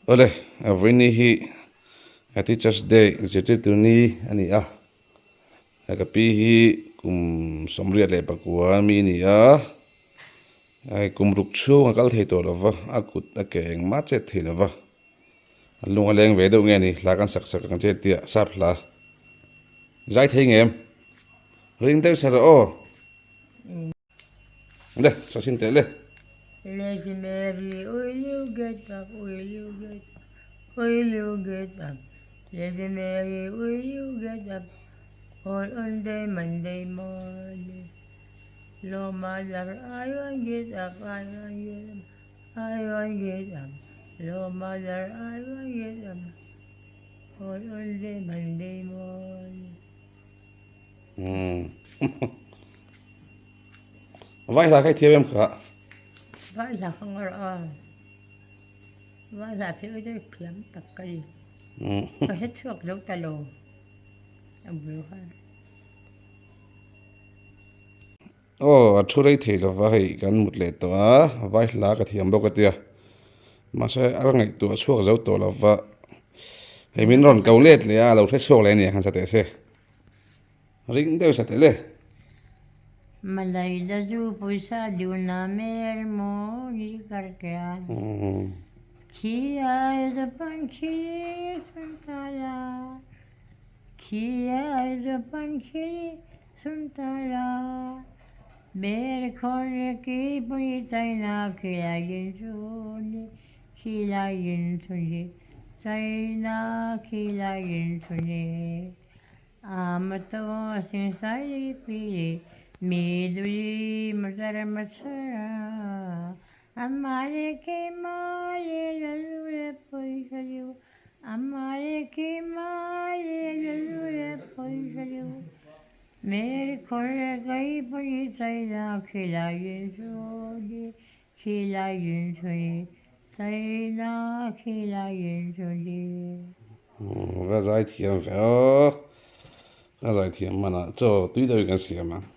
Awle, vawiin hi Teachers Day zirtirtu ni a ni a, ka pi hi kum 84 mi a ni a, kum ruk chhung a kal thei tawh lo va, a kut a ke engmah chet thei lo va, a lung a leng ve deuh nge ni, hla kan sak sak ang che tia sap hla zai thei ngem ring deuh sa rawh aw. Le, sa sin teh le. Lazy Mary, will you get up, will you get up, will you get up? Lazy Mary, will you get up all on the Monday morning? No mother, I won't get up, I won't get up, I won't get up. No mother, I won't get up all on the Monday morning. Vai hla kha i thiam em kha? Vai hla ka ngawrh a, vai hla phei chu thiam tak ka ni. Ka hre chhuak zo ta lo a bul kha. Aw a thu rei thei lo va hei kan mut leh tawh a, vai hla ka thiam bawk a tia. Mahse a ngaihtuah chhuak zo tawh lo va, hei min rawn ko let leh a, a lo hre chhuak leh a ni ang han sa teh se. Ring deuh sa teh le. Malai daju pawisa duna mer maw ni karkea Khi ai za panchhi suntala Khi ai za panchhi suntala Ber khawr ki pui chaina khilai din chuni Khilai din chuni Chaina khilai din chuni Ka zai thiam ve aw, ka zai thiam hmanah chaw tui deuhin kan siam ang.